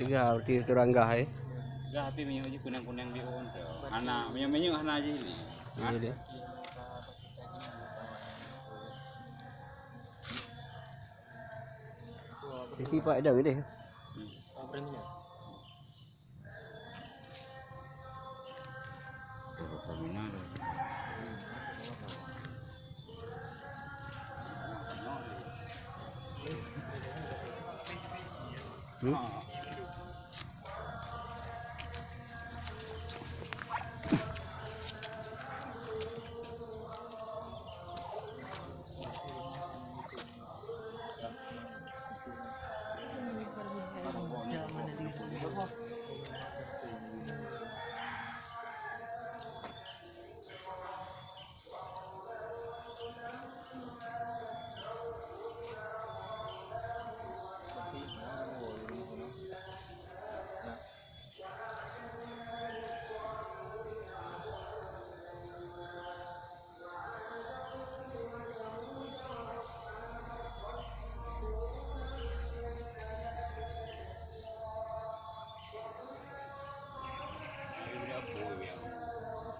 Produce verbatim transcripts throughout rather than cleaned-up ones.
Gah, berarti turang gah, eh. Gah, tapi minyeuk jih kuneng-kuneng di on tu. Hana, minyeuk-minyeuk hana jih ni. Iya, dia. Isi pak dah gede. Hmm.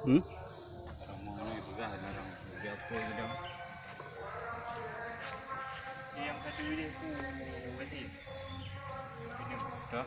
Hmm? Yang satu ini tu berarti. Dah.